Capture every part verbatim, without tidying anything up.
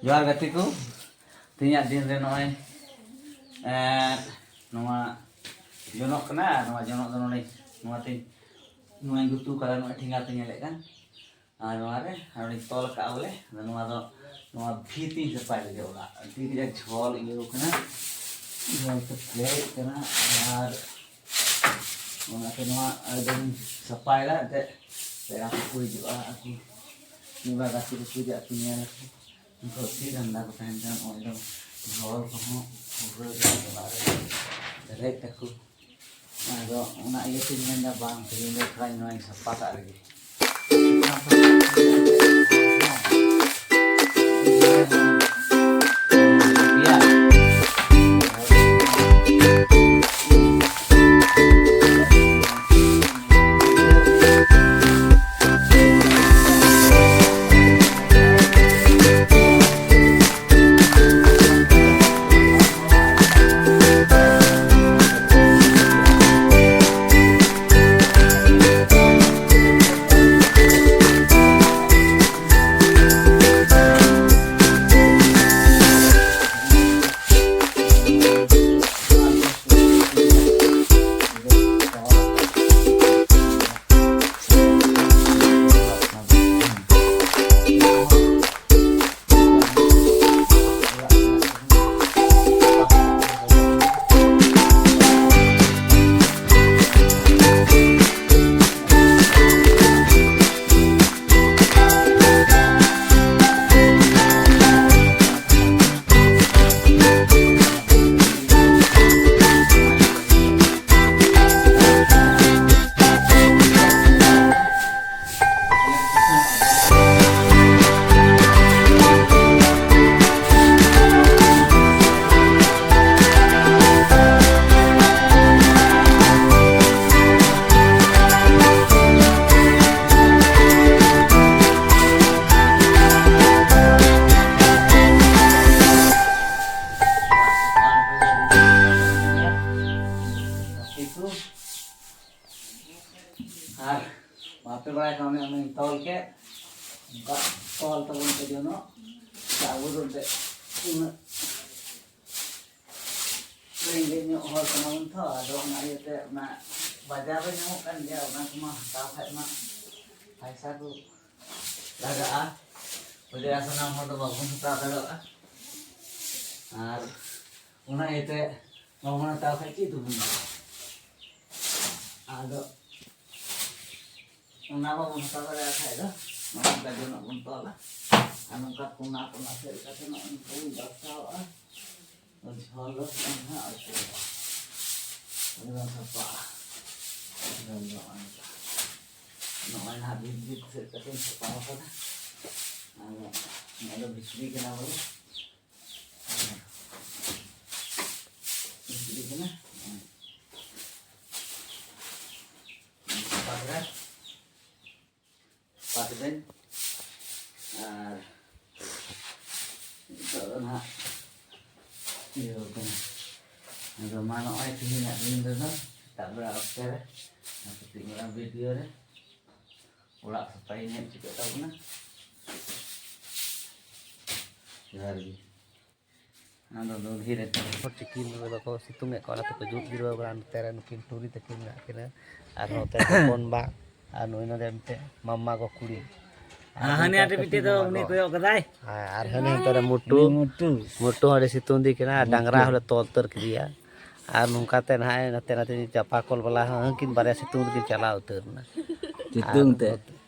ᱡᱚᱦᱟᱨ ᱜᱟᱛᱮ ᱠᱚ, ᱛᱮᱦᱮᱧᱟᱜ ᱫᱤᱱ ᱨᱮ ᱱᱚᱜᱼᱚᱭ, ᱮᱸ, ᱱᱚᱣᱟ ᱡᱚᱱᱚᱜ ᱠᱟᱱᱟ᱾ ᱟᱨ ᱱᱚᱣᱟ ᱡᱚᱱᱚᱜ ᱫᱚ ᱱᱚᱰᱮ, ᱱᱚᱣᱟ ᱛᱮᱧ, ᱱᱚᱣᱟᱧ ᱜᱩᱛᱩ ᱠᱟᱫᱟ, ᱱᱚᱣᱟ ᱴᱷᱮᱸᱜᱟ ᱛᱮ ᱧᱮᱞᱮᱫ ᱠᱟᱱ᱾ ᱟᱨ ᱱᱚᱣᱟ ᱨᱮ, ᱟᱨ ᱱᱚᱰᱮᱧ ᱛᱚᱞ ᱠᱟᱜᱼᱟ ᱵᱚᱞᱮ᱾ ᱟᱫᱚ ᱱᱚᱣᱟ ᱫᱚ, ᱱᱚᱣᱟ ᱵᱷᱤᱛ ᱤᱧ ᱥᱟᱯᱷᱟᱭ ᱞᱟᱹᱜᱤᱫ ᱚᱲᱟᱜ᱾ ᱟᱹᱰᱤ ᱠᱟᱡᱟᱠ ᱡᱷᱚᱞ ᱤᱭᱟᱹᱣ ᱠᱟᱱᱟ, ᱡᱷᱚᱞ ᱛᱮ ᱯᱮᱨᱮᱡ ᱠᱟᱱᱟ᱾ ᱟᱨ ᱚᱱᱟᱛᱮ ᱱᱚᱣᱟ ᱮᱠᱫᱚᱢ ᱥᱟᱯᱷᱟᱭᱮᱫᱟ, ᱮᱱᱛᱮᱫ ᱯᱮᱲᱟ ᱠᱚᱠᱚ ᱦᱤᱡᱩᱜᱼᱟ, ᱟᱠᱚ ᱢᱤᱫ ᱵᱟᱨ ᱜᱟᱛᱮ ᱠᱚᱠᱚ ᱦᱤᱡᱩᱜᱼᱟ, ᱟᱠᱚ ᱧᱮᱞ ᱟᱠᱚ᱾ ᱩᱱᱠᱩ ᱟᱹᱰᱤ ᱫᱷᱟᱱᱫᱟ ᱠᱚ ᱛᱟᱦᱮᱱ ᱠᱟᱱᱟ, ᱱᱚᱜᱼᱚᱭ ᱫᱚ ᱦᱚᱲ ᱠᱚᱦᱚᱸ ᱯᱩᱨᱟᱹ ᱚᱲᱟᱜ ᱨᱮ ᱯᱮᱨᱮᱡ ᱛᱟᱠᱚ᱾ ᱟᱫᱚ ᱚᱱᱟ ᱤᱭᱟᱹᱛᱮᱧ ᱢᱮᱱᱫᱟ, ᱵᱟᱝ, ᱛᱮᱦᱮᱧ ᱫᱚ ᱛᱷᱚᱲᱟᱧ ᱱᱚᱣᱟᱧ ᱥᱟᱯᱷᱟ ᱠᱟᱜ ᱞᱮᱜᱮ᱾ ᱟᱨ ᱵᱟᱯᱮ ᱵᱟᱲᱟᱭ ᱠᱷᱟᱱ ᱚᱱᱮ ᱚᱱᱟᱧ ᱛᱚᱞ ᱠᱮᱫ, ᱚᱱᱠᱟ ᱛᱚᱞ ᱛᱟᱵᱚᱱ ᱯᱮ ᱡᱚᱱᱚᱜ᱾ ᱟᱵᱚ ᱫᱚ ᱮᱱᱛᱮᱫ ᱩᱱᱟᱹᱜ ᱨᱮᱸᱜᱮᱡ ᱧᱚᱜ ᱦᱚᱲ ᱠᱟᱱᱟ ᱵᱚᱱ ᱛᱚ, ᱟᱫᱚ ᱚᱱᱟ ᱤᱭᱟᱹᱛᱮ ᱚᱱᱟ ᱵᱟᱡᱟᱨ ᱨᱮ ᱧᱟᱢᱚᱜ ᱠᱟᱱ ᱜᱮᱭᱟ, ᱚᱱᱟ ᱠᱚᱢᱟ ᱦᱟᱛᱟᱣ ᱠᱷᱟᱡ ᱢᱟ ᱯᱟᱭᱥᱟ ᱠᱚ ᱞᱟᱜᱟᱜᱼᱟ, ᱵᱚᱞᱮ ᱥᱟᱱᱟᱢ ᱦᱚᱲ ᱫᱚ ᱵᱟᱵᱚᱱ ᱦᱟᱛᱟᱣ ᱫᱟᱲᱮᱭᱟᱜᱼᱟ᱾ ᱟᱨ ᱚᱱᱟ ᱤᱭᱟᱹᱛᱮ ᱵᱟᱵᱚᱱ ᱦᱟᱛᱟᱣ ᱠᱷᱟᱡ ᱪᱮᱫ ᱛᱮᱵᱚᱱ ᱧᱟᱢᱟ? ᱟᱫᱚ ᱚᱱᱟ ᱵᱟᱵᱚᱱ ᱦᱟᱛᱟᱣ ᱫᱟᱲᱮᱭᱟᱜ ᱠᱷᱟᱡ ᱫᱚ ᱱᱚᱝᱠᱟ ᱡᱚᱱᱚᱜ ᱵᱚᱱ ᱛᱚᱞᱟ᱾ ᱟᱨ ᱱᱚᱝᱠᱟ ᱠᱚᱱᱟ ᱠᱚᱱᱟ ᱥᱮᱫ ᱠᱟᱛᱮ ᱱᱚᱜᱼᱚᱭ ᱱᱚᱝᱠᱟ ᱵᱚᱱ ᱵᱟᱪᱷᱟᱣᱟ᱾ ᱡᱷᱚᱞ ᱫᱚ ᱱᱟᱦᱟᱜ ᱟᱹᱭᱠᱟᱹᱣᱟ᱾ ᱟᱹᱰᱤ ᱵᱟᱝ ᱥᱟᱯᱷᱟᱜᱼᱟ᱾ ᱡᱷᱚᱞ ᱫᱚ ᱱᱚᱜᱼᱚᱭ ᱱᱚᱝᱠᱟ᱾ ᱱᱚᱜᱼᱚᱭ ᱱᱟᱦᱟᱜ ᱵᱷᱤᱛ ᱵᱷᱤᱛ ᱥᱮᱫ ᱠᱟᱛᱮᱧ ᱥᱟᱯᱷᱟ ᱟᱠᱟᱫᱟ᱾ ᱟᱫᱚ ᱱᱚᱣᱟ ᱫᱚ ᱵᱷᱤᱛᱨᱤ ᱠᱟᱱᱟ ᱵᱚᱞᱮ᱾ ᱵᱷᱤᱛᱨᱤ ᱠᱟᱱᱟ᱾ ᱥᱟᱯᱷᱟ ᱠᱮᱫᱟ᱾ ᱯᱟᱴ ᱵᱮᱱ᱾ ᱟᱨ ᱱᱤᱛᱚᱜ ᱫᱚ ᱱᱟᱦᱟᱜ ᱤᱭᱟᱹ ᱠᱟᱱᱟ᱾ ᱟᱫᱚ ᱢᱟ ᱱᱚᱜᱼᱚᱭ ᱛᱮᱦᱮᱧᱟᱜ ᱫᱤᱱ ᱨᱮᱫᱚ ᱥᱮᱛᱟᱜ ᱵᱮᱲᱟ ᱚᱠᱛᱮ ᱨᱮ ᱟᱨ ᱠᱟᱹᱴᱤᱡ ᱢᱟᱨᱟᱝ ᱵᱷᱤᱰᱤᱭᱳ ᱨᱮ ᱚᱲᱟᱜ ᱥᱟᱯᱷᱟᱭ ᱧᱮᱞ ᱪᱤᱠᱟᱹᱜ ᱛᱟᱵᱚᱱᱟ᱾ ᱡᱚᱦᱟᱨ ᱜᱮ᱾ ᱟᱫᱚ ᱫᱚ ᱫᱷᱤᱨᱮ ᱛᱤᱠᱤᱱ ᱨᱮᱫᱚ ᱠᱚ ᱥᱤᱛᱩᱝ ᱮᱫ ᱠᱚᱣᱟ, ᱚᱱᱟ ᱛᱮᱠᱚ ᱡᱩᱛ ᱡᱤᱨᱟᱹᱣ ᱠᱟᱱᱟ᱾ ᱱᱚᱛᱮ ᱨᱮ ᱱᱩᱠᱤᱱ ᱴᱩᱨᱤ ᱛᱟᱹᱠᱤᱱ ᱢᱮᱱᱟᱜ ᱠᱤᱱᱟ, ᱟᱨ ᱱᱚᱛᱮ ᱦᱚᱯᱚᱱ ᱵᱟ, ᱟᱨ ᱱᱩᱭ ᱱᱚᱰᱮ ᱢᱤᱫᱴᱮᱡ ᱢᱟᱢᱟ ᱜᱚ ᱠᱩᱲᱤ᱾ ᱟᱨ ᱦᱟᱹᱱᱤ ᱱᱚᱛᱮ ᱟᱨ ᱠᱟᱹᱴᱤᱡ ᱢᱤᱫᱴᱮᱡ ᱫᱚ ᱢᱟᱢᱟ ᱩᱱᱤ ᱜᱚ᱾ ᱠᱚᱭᱚᱜ ᱠᱟᱫᱟᱭ᱾ ᱦᱮᱸ, ᱟᱨ ᱦᱟᱹᱱᱤ ᱱᱚᱛᱮ ᱨᱮ ᱢᱩᱴᱩ᱾ ᱩᱱᱤ ᱢᱩᱴᱩ᱾ ᱢᱩᱴᱩ ᱦᱚᱸ ᱟᱹᱰᱤ ᱥᱤᱛᱩᱝ ᱫᱤ ᱠᱟᱱᱟ, ᱟᱨ ᱰᱟᱝᱨᱟ ᱢᱩᱴᱩ᱾ ᱦᱚᱸᱞᱮ ᱛᱚᱞ ᱩᱛᱟᱹᱨ ᱠᱮᱫᱮᱭᱟ᱾ ᱟᱨ ᱱᱚᱝᱠᱟᱛᱮ ᱱᱟᱦᱟᱜ ᱱᱟᱛᱮ ᱱᱟᱛᱮ ᱪᱟᱯᱟ ᱠᱚᱞ ᱵᱟᱞᱟ ᱦᱚᱸ ᱩᱱᱠᱤᱱ ᱵᱟᱨᱭᱟ ᱥᱤᱛᱩᱝ ᱨᱮᱠᱤᱱ ᱪᱟᱞᱟᱣ ᱩᱛᱟᱹᱨ ᱮᱱᱟ᱾ ᱥᱤᱛᱩᱝ ᱟᱨ ᱛᱮ᱾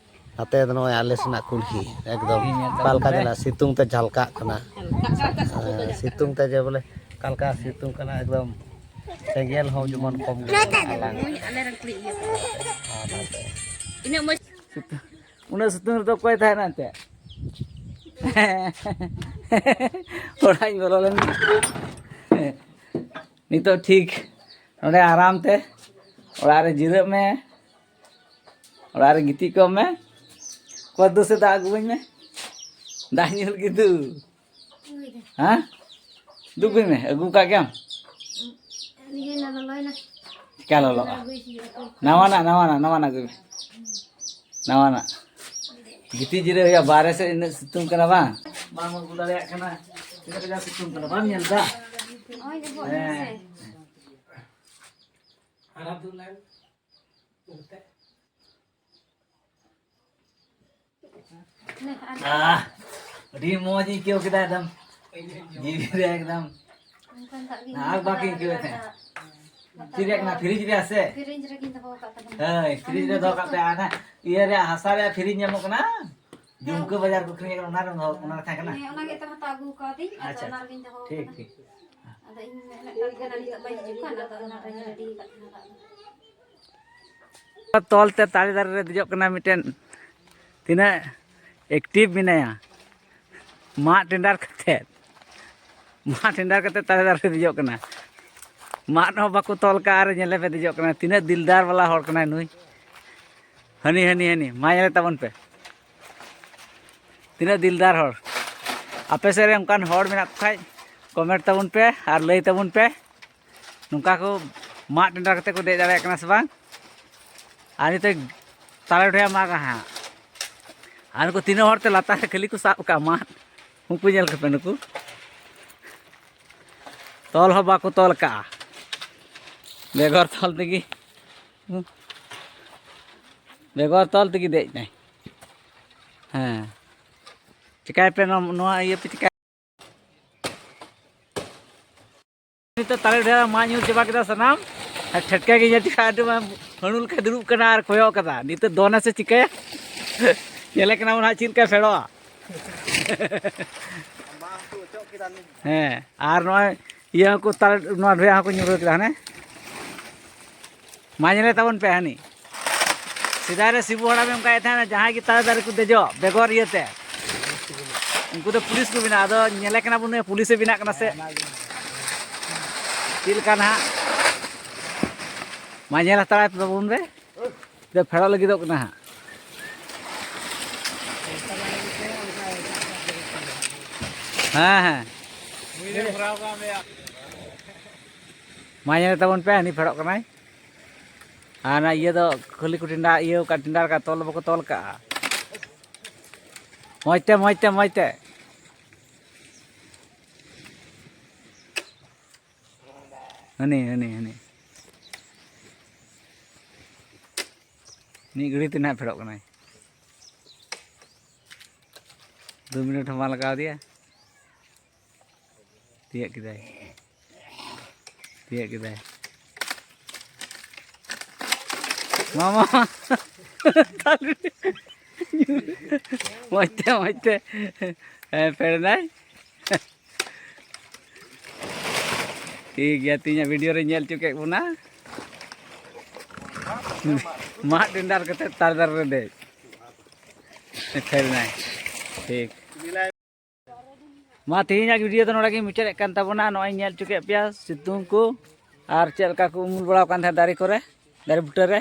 ᱱᱚᱛᱮ ᱫᱚ ᱱᱚᱜᱼᱚᱭ ᱟᱞᱮ ᱥᱮᱱᱟᱜ ᱠᱩᱞᱦᱤ ᱮᱠᱫᱚᱢ ᱚᱠᱟ ᱞᱮᱠᱟ ᱡᱮ ᱥᱤᱛᱩᱝ ᱛᱮ ᱡᱷᱟᱞᱠᱟᱜ ᱠᱟᱱᱟ᱾ ᱦᱮᱸ, ᱥᱤᱛᱩᱝ ᱛᱮ ᱡᱮ ᱵᱚᱞᱮ ᱚᱠᱟ ᱞᱮᱠᱟ ᱥᱤᱛᱩᱝ ᱠᱟᱱᱟ, ᱮᱠᱫᱚᱢ ᱥᱮᱸᱜᱮᱞ ᱦᱚᱸ ᱡᱮᱢᱚᱱ ᱠᱚᱢ ᱜᱮ ᱟᱞᱟᱝ᱾ ᱟᱞᱮ ᱨᱮᱱ ᱠᱩᱲᱤ ᱤᱭᱟᱹ ᱠᱚ᱾ ᱤᱱᱟᱹᱜ ᱢᱚᱡᱽ᱾ ᱩᱱᱟᱹᱜ ᱥᱤᱛᱩᱝ ᱨᱮᱫᱚ ᱚᱠᱚᱭ ᱛᱟᱦᱮᱱᱟ ᱮᱱᱛᱮ? ᱚᱲᱟᱜ ᱤᱧ ᱵᱚᱞᱚ ᱞᱮᱱ ᱜᱮ᱾ ᱱᱤᱛᱚᱜ ᱴᱷᱤᱠ ᱱᱚᱰᱮ ᱟᱨᱟᱢ ᱛᱮ ᱚᱲᱟᱜ ᱨᱮ ᱡᱤᱨᱟᱹᱜ ᱢᱮ᱾ ᱚᱲᱟᱜ ᱨᱮ ᱜᱤᱛᱤᱡ ᱠᱚᱜ ᱢᱮ᱾ ᱠᱚᱫᱩ ᱥᱮ ᱫᱟᱜ ᱟᱹᱜᱩᱣᱟᱹᱧ ᱢᱮ᱾ ᱫᱟᱜ ᱧᱩ ᱞᱟᱹᱜᱤᱫ ᱫᱩ᱾ ᱦᱮᱸ? ᱫᱩ ᱟᱹᱜᱩᱭ ᱢᱮ᱾ ᱟᱹᱜᱩ ᱠᱟᱜ ᱜᱮᱭᱟᱢ? ᱤᱭᱟᱹ ᱱᱟ ᱞᱚᱞᱚᱭ ᱱᱟ᱾ ᱪᱤᱠᱟ ᱞᱚᱞᱚᱜᱼᱟ? ᱟᱹᱜᱩᱭ ᱦᱩᱭᱩᱜᱼᱟ ᱛᱚ᱾ ᱱᱟᱣᱟᱱᱟᱜ, ᱱᱟᱣᱟᱱᱟᱜ, ᱱᱟᱣᱟᱱᱟᱜ ᱟᱹᱜᱩᱭ ᱢᱮ᱾ ᱱᱟᱣᱟᱱᱟᱜ᱾ ᱜᱤᱛᱤᱡ ᱡᱤᱨᱟᱹᱜ ᱦᱩᱭᱩᱜᱼᱟ, ᱵᱟᱦᱨᱮ ᱥᱮᱫ ᱩᱱᱟᱹᱜ ᱥᱤᱛᱩᱝ ᱠᱟᱱᱟ ᱵᱟᱝ? ᱵᱟᱢ ᱟᱹᱜᱩ ᱫᱟᱲᱮᱭᱟᱜ ᱠᱟᱱᱟ᱾ ᱛᱤᱱᱟᱹᱜ ᱠᱟᱡᱟᱠ ᱥᱤᱛᱩᱝ ᱠᱟᱱᱟ, ᱵᱟᱢ ᱧᱮᱞ ᱫᱟ? ᱱᱚᱜᱼᱚᱭ ᱟᱵᱚᱣᱟᱜ ᱦᱮᱸ᱾ ᱦᱮᱸ ᱥᱮ᱾ ᱦᱟᱨᱟ ᱫᱩᱜ ᱞᱮᱱ ᱱᱚᱛᱮ᱾ ᱟᱦ, ᱟᱹᱰᱤ ᱢᱚᱡᱽ ᱤᱧ ᱟᱹᱭᱠᱟᱹᱣ ᱠᱮᱫᱟ ᱮᱠᱫᱚᱢ᱾ ᱡᱤᱣᱤ ᱨᱮ ᱮᱠᱫᱚᱢ᱾ ᱚᱱᱠᱟᱱ ᱫᱟᱜ ᱜᱮ ᱟᱨ ᱧᱩ ᱵᱟᱹᱠᱤ ᱠᱟᱫᱟ ᱟᱹᱭᱠᱟᱹᱣ ᱟᱹᱰᱤ ᱛᱟᱦᱮᱸᱫ᱾ ᱟᱸᱴ᱾ ᱪᱮᱫ ᱨᱮᱭᱟᱜ ᱠᱟᱱᱟ? ᱯᱷᱨᱤᱡᱽ ᱨᱮᱭᱟᱜ ᱥᱮ? ᱯᱷᱨᱤᱡᱽ ᱨᱮᱜᱤᱧ ᱫᱚᱦᱚ ᱠᱟᱜ ᱛᱟᱵᱚᱱᱟ᱾ ᱦᱳᱭ, ᱯᱷᱨᱤᱡᱽ ᱨᱮ ᱫᱚᱦᱚ ᱠᱟᱜ ᱯᱮ᱾ ᱟᱨ ᱦᱟᱸᱜ ᱤᱭᱟᱹ ᱨᱮᱭᱟᱜ, ᱦᱟᱥᱟ ᱨᱮᱭᱟᱜ ᱯᱷᱨᱤᱡᱽ ᱧᱟᱢᱚᱜ ᱠᱟᱱᱟ, ᱡᱩᱢᱠᱟᱹ ᱵᱟᱡᱟᱨ ᱠᱚ ᱟᱹᱠᱷᱨᱤᱧ ᱠᱟᱱᱟ, ᱚᱱᱟ ᱨᱮ ᱫᱚᱦᱚ, ᱚᱱᱟ ᱨᱮ ᱛᱟᱦᱮᱸ ᱠᱟᱱᱟ᱾ ᱦᱮᱸ, ᱚᱱᱟ ᱜᱮ ᱛᱚ ᱦᱟᱛᱟᱣ ᱟᱹᱜᱩ ᱠᱟᱣᱫᱤᱧ, ᱟᱫᱚ ᱟᱪᱪᱷᱟ, ᱚᱱᱟ ᱟᱪᱪᱷᱟ᱾ ᱨᱮᱜᱤᱧ ᱫᱚᱦᱚ ᱴᱷᱤᱠ, ᱠᱟᱫᱟ᱾ ᱴᱷᱤᱠ᱾ ᱟᱫᱚ ᱤᱧ ᱢᱮᱱᱮᱫ ᱠᱟᱱ ᱛᱟᱦᱮᱱᱟ, ᱱᱤᱛᱚᱜ ᱵᱟᱭ ᱦᱤᱡᱩᱜ ᱠᱟᱱ, ᱟᱫᱚ ᱚᱱᱟ ᱨᱮᱧ ᱨᱮᱰᱤ ᱟᱠᱟᱫ ᱛᱟᱦᱮᱱᱟ ᱫᱟᱜ ᱫᱚ᱾ ᱛᱚᱞ ᱛᱮ ᱛᱟᱞᱮ ᱫᱟᱨᱮ ᱨᱮ ᱫᱮᱡᱚᱜ ᱠᱟᱱᱟ ᱢᱤᱫᱴᱮᱱ, ᱛᱤᱱᱟᱹᱜ active ᱢᱮᱱᱟᱭᱟ, ᱢᱟᱜ ᱴᱮᱱᱰᱟᱨ ᱠᱟᱛᱮ, ᱢᱟᱜ ᱴᱮᱱᱰᱟᱨ ᱠᱟᱛᱮ ᱛᱟᱞᱮ ᱫᱟᱨᱮ ᱨᱮ ᱫᱮᱡᱚᱜ ᱠᱟᱱᱟ᱾ ᱢᱟᱫ ᱦᱚᱸ ᱵᱟᱠᱚ ᱛᱚᱞ ᱠᱟᱜᱼᱟ ᱟᱨ ᱧᱮᱞᱮ ᱯᱮ ᱫᱮᱡᱚᱜ ᱠᱟᱱᱟ᱾ ᱛᱤᱱᱟᱹᱜ ᱫᱤᱞᱫᱟᱨ ᱵᱟᱞᱟ ᱦᱚᱲ ᱠᱟᱱᱟᱭ ᱱᱩᱭ᱾ ᱦᱟᱹᱱᱤ, ᱦᱟᱹᱱᱤ, ᱦᱟᱹᱱᱤ, ᱢᱟ ᱧᱮᱞᱮ ᱛᱟᱵᱚᱱ ᱯᱮ᱾ ᱛᱤᱱᱟᱹᱜ ᱫᱤᱞᱫᱟᱨ ᱦᱚᱲ᱾ ᱟᱯᱮ ᱥᱮᱫ ᱨᱮ ᱚᱱᱠᱟᱱ ᱦᱚᱲ ᱢᱮᱱᱟᱜ ᱠᱚ ᱠᱷᱟᱡ, comment ᱛᱟᱵᱚᱱ ᱯᱮ ᱟᱨ ᱞᱟᱹᱭ ᱛᱟᱵᱚᱱ ᱯᱮ, ᱱᱚᱝᱠᱟ ᱠᱚ ᱢᱟᱫ ᱴᱮᱱᱰᱟᱨ ᱠᱟᱛᱮ ᱠᱚ ᱫᱮᱡ ᱫᱟᱲᱮᱭᱟᱜ ᱠᱟᱱᱟ ᱥᱮ ᱵᱟᱝ? ᱟᱨ ᱱᱤᱛᱚᱜ ᱛᱟᱞᱮ ᱰᱷᱮᱨ ᱢᱟᱜᱟ ᱦᱟᱸᱜ᱾ ᱟᱨ ᱱᱩᱠᱩ ᱛᱤᱱᱟᱹᱜ ᱦᱚᱲ ᱛᱮ ᱞᱟᱛᱟᱨ ᱨᱮ ᱠᱷᱟᱹᱞᱤ ᱠᱚ ᱥᱟᱵ ᱠᱟᱜᱼᱟ ᱢᱟᱫ, ᱩᱱᱠᱩ ᱧᱮᱞ ᱠᱚᱯᱮ, ᱱᱩᱠᱩ ᱛᱚᱞ ᱦᱚᱸ ᱵᱟᱠᱚ ᱛᱚᱞ ᱠᱟᱜᱼᱟ, ᱵᱮᱜᱚᱨ ᱛᱚᱞ ᱛᱮᱜᱮ᱾ ᱵᱮᱜᱚᱨ ᱛᱚᱞ ᱛᱮᱜᱮ ᱫᱮᱡ ᱱᱟᱭ᱾ ᱦᱮᱸ, ᱪᱤᱠᱟᱹᱭ ᱯᱮ ᱱᱚᱣᱟ, ᱱᱚᱣᱟ ᱤᱭᱟᱹ ᱯᱮ ᱪᱤᱠᱟᱹᱭᱟ? ᱱᱤᱛᱚᱜ ᱛᱟᱞᱮ ᱰᱷᱮᱨᱟ ᱢᱟᱜ ᱧᱩᱨ ᱪᱟᱵᱟ ᱠᱮᱫᱟ ᱥᱟᱱᱟᱢ᱾ ᱟᱨ ᱴᱷᱮᱴᱠᱟ ᱜᱮ ᱧᱮᱞ ᱴᱷᱤᱠᱟ, ᱟᱹᱰᱤ ᱢᱟ ᱦᱟᱹᱬᱩ ᱞᱮᱠᱟ ᱫᱩᱲᱩᱵ ᱠᱟᱱᱟ ᱟᱨ ᱠᱚᱭᱚᱜ ᱠᱟᱫᱟ᱾ ᱱᱤᱛᱚᱜ ᱫᱚᱱᱟ ᱥᱮ ᱪᱤᱠᱟᱹᱭᱟ? ᱧᱮᱞᱮ ᱠᱟᱱᱟ ᱵᱚᱱ ᱦᱟᱸᱜ ᱪᱮᱫ ᱞᱮᱠᱟᱭ ᱯᱷᱮᱰᱚᱜᱼᱟ᱾ ᱦᱮᱸ, ᱟᱨ ᱱᱚᱜᱼᱚᱭ ᱤᱭᱟᱹ ᱦᱚᱸᱠᱚ ᱛᱟᱞᱮ, ᱱᱚᱣᱟ ᱰᱷᱮᱨᱟ ᱦᱚᱸᱠᱚ ᱧᱩᱨᱦᱟᱹ ᱠᱮᱫᱟ ᱦᱟᱱᱮ᱾ ᱢᱟ ᱧᱮᱞᱮ ᱛᱟᱵᱚᱱ ᱯᱮ ᱦᱟᱹᱱᱤ᱾ ᱥᱮᱫᱟᱭ ᱨᱮ ᱥᱤᱵᱩ ᱦᱟᱲᱟᱢᱮ ᱚᱱᱠᱟᱭᱮᱫ ᱛᱟᱦᱮᱱᱟ, ᱡᱟᱦᱟᱸᱭ ᱜᱮ ᱛᱟᱞᱮ ᱫᱟᱨᱮ ᱠᱚ ᱫᱮᱡᱚᱜ ᱵᱮᱜᱚᱨ ᱤᱭᱟᱹᱛᱮ, ᱩᱱᱠᱩ ᱫᱚ ᱯᱩᱞᱤᱥ ᱠᱚ ᱵᱮᱱᱟᱜᱼᱟ᱾ ᱟᱫᱚ ᱧᱮᱞᱮ ᱠᱟᱱᱟ ᱵᱚᱱ, ᱱᱩᱭ ᱯᱩᱞᱤᱥᱮ ᱵᱮᱱᱟᱜ ᱠᱟᱱᱟ ᱥᱮ ᱪᱮᱫ ᱞᱮᱠᱟ ᱱᱟᱦᱟᱜ? ᱢᱟ ᱧᱮᱞ ᱦᱟᱛᱟᱲᱟᱭ ᱛᱟᱵᱚᱱ ᱯᱮ᱾ ᱫᱮ, ᱯᱷᱮᱰᱚᱜ ᱞᱟᱹᱜᱤᱫᱚᱜ ᱠᱟᱱᱟ ᱦᱟᱸᱜ᱾ ᱦᱮᱸ, ᱦᱮᱸ᱾ ᱢᱟ ᱧᱮᱞ ᱛᱟᱵᱚᱱ ᱯᱮ, ᱦᱟᱹᱱᱤ ᱯᱷᱮᱰᱚᱜ ᱠᱟᱱᱟᱭ᱾ ᱟᱨ ᱚᱱᱟ ᱤᱭᱟᱹ ᱫᱚ ᱠᱷᱟᱹᱞᱤ ᱠᱚ ᱴᱮᱸᱰᱟ ᱤᱭᱟᱹ ᱠᱟᱜᱼᱟ, ᱴᱮᱸᱰᱟᱨ ᱠᱟᱜᱼᱟ, ᱛᱚᱞ ᱫᱚ ᱵᱟᱠᱚ ᱛᱚᱞ ᱠᱟᱜᱼᱟ᱾ ᱢᱚᱡᱽ ᱛᱮ, ᱢᱚᱡᱽ ᱛᱮ, ᱢᱚᱡᱽ ᱛᱮ᱾ ᱦᱟᱹᱱᱤ, ᱦᱟᱹᱱᱤ, ᱦᱟᱹᱱᱤ᱾ ᱢᱤᱫ ᱜᱷᱟᱹᱲᱤ ᱛᱮ ᱱᱟᱦᱟᱜ ᱯᱷᱮᱰᱚᱜ ᱠᱟᱱᱟᱭ᱾ ᱫᱩ ᱢᱤᱱᱤᱴ ᱦᱚᱸ ᱵᱟᱝ ᱞᱟᱜᱟᱣ ᱟᱫᱮᱭᱟ᱾ ᱛᱤᱭᱟᱹᱜ ᱠᱮᱫᱟᱭ᱾ ᱛᱤᱭᱟᱹᱜ ᱠᱮᱫᱟᱭ᱾ ᱢᱟᱢᱟ᱾ ᱢᱚᱡᱽ ᱛᱮ, ᱢᱚᱡᱽ ᱛᱮ᱾ ᱦᱮᱸ, ᱯᱷᱮᱰ ᱮᱱᱟᱭ᱾ ᱴᱷᱤᱠ ᱜᱮᱭᱟ, ᱛᱮᱦᱮᱧᱟᱜ ᱵᱷᱤᱰᱤᱭᱳ ᱨᱮ ᱧᱮᱞ ᱦᱚᱪᱚ ᱠᱮᱫ ᱵᱚᱱᱟ᱾ ᱢᱟᱫ ᱰᱮᱱᱰᱟᱨ ᱠᱟᱛᱮ ᱛᱟᱞᱮ ᱫᱟᱨᱮ ᱨᱮ ᱫᱮᱡ᱾ ᱯᱷᱮᱰ ᱮᱱᱟᱭ᱾ ᱴᱷᱤᱠ᱾ ᱢᱟ, ᱛᱮᱦᱮᱧᱟᱜ ᱵᱷᱤᱰᱤᱭᱳ ᱫᱚ ᱱᱚᱰᱮ ᱜᱮᱧ ᱢᱩᱪᱟᱹᱫᱮᱫ ᱠᱟᱱ ᱛᱟᱵᱚᱱᱟ᱾ ᱱᱚᱜᱼᱚᱭ ᱧᱮᱞ ᱦᱚᱪᱚ ᱠᱮᱫ ᱯᱮᱭᱟ ᱥᱤᱛᱩᱝ ᱠᱚ ᱟᱨ ᱪᱮᱫ ᱞᱮᱠᱟ ᱠᱚ ᱩᱢᱩᱞ ᱵᱟᱲᱟᱣ ᱠᱟᱱ ᱛᱟᱦᱮᱸᱫ ᱫᱟᱨᱮ ᱠᱚᱨᱮ, ᱫᱟᱨᱮ ᱵᱩᱴᱟᱹ ᱨᱮ᱾